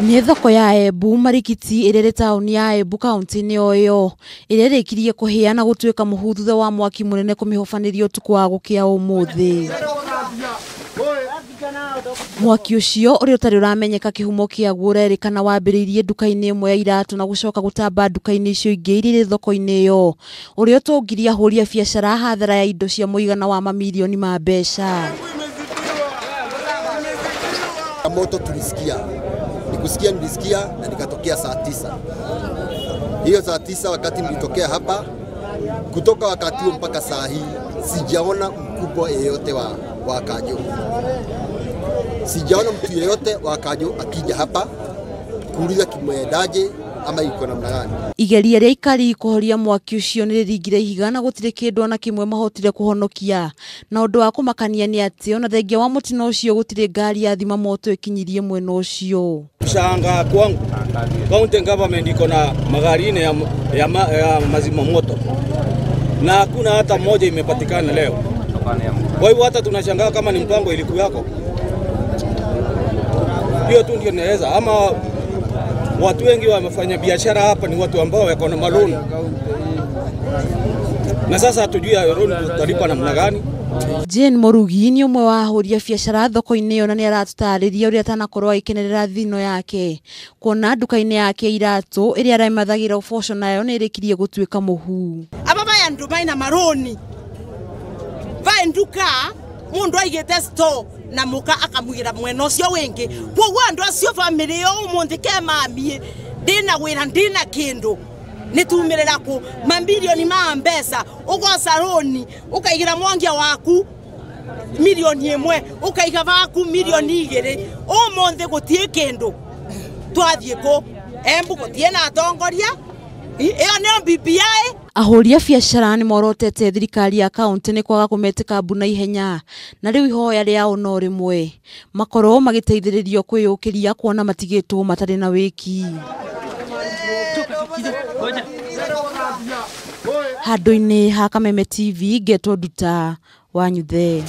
Nĩ thoko ya Embu Marikiti ĩrĩa ĩrĩ taũni ya Embu kaunti-inĩ o ĩyo ĩrĩa ĩrĩkirie kũhĩa na gũtuĩka mũhu thutha wa mwaki mũnene kũmĩhobanĩria ũtukũ wa gũkĩa ũmũthĩ. Mwaki ũcio ũrĩa ũtarĩ ũramenyeka kĩhumo kĩaguo ũrerĩkana wambĩrĩirie nduka-inĩ ĩmwe ya iratũ na gũcoka gũtamba nduka-inĩ icio ingĩ iria irĩ thoko-inĩ ĩyo ũrĩa ũtũngirie ahũri a biacara hathara ya indo cia mũigana wa mamirioni ma mbeca. Moto tulisikia, nikusikia nilisikia na nikatokea saa 9. Hiyo saa 9 wakati nilitokea hapa, kutoka wakati huo mpaka saa hii sijaona mkubwa yeyote wa Kanjo. Sijaona mtu yeyote wa Kanjo akija hapa kuuliza kimwendaje ama iko namna gani. Igeria rĩa aikari kũhoria mwaki ũcio nĩ rĩringire ihiga na gũtirĩ kĩndũ ona kĩmwe mahotire kũhonokia. Na ũndũ wa kũmakania nĩ atĩ ona thengia wa mũtino ũcio gũtirĩ ngari ya thima moto ĩkinyirie mwena ũcio. Kushangaa kwangu, county government iko na magari nne ya mazima moto na hakuna hata moja imepatikana leo. Kwa hivyo hata tunashangaa kama ni mpango ilikuwa yako. Hiyo tu ndio naweza, ama watu wengi wamefanya biashara hapa ni watu ambao wako na maloni. Na sasa hatujui loan tutalipa namna gani. Jane Morugi ni ũmwe wa ahũri a biacara thoko-inĩ ĩyo na nĩ aratũtarĩria ũrĩa atanakorwo agĩkenerera thino yake kuona nduka-inĩ yake iratũ ĩrĩa aremathagĩra ũboco nayo nĩ ĩrĩkirie gũtuĩka mũhu. Aba baya ndu maina maroni vae nduka mundu aigite store na muka akamwira mwena ucio wingi koguo andu acio family yo umuthi ke mamie ndina wira ndina kindu nitumirira ku mambilioni ma mbeca ugoca roni ukaigira mwangia waku milioni 1 ukaiga waku milioni 2 umuthi gutie kindu twathie ku Embu gutie na atongoria iyo nio BBI. Ahũri a biacara nĩ morotete thirikari ya kaunti nĩ kwaga kũmetĩka mbu na ihenya na rĩu ihoya rĩao no rĩmwe makorwo magĩteithĩrĩrio kwĩyũkĩria kuona matigĩtwo matarĩ na wĩki. Handũ-inĩ ha Kameme TV ngetwo Nduta wa Nyuthe.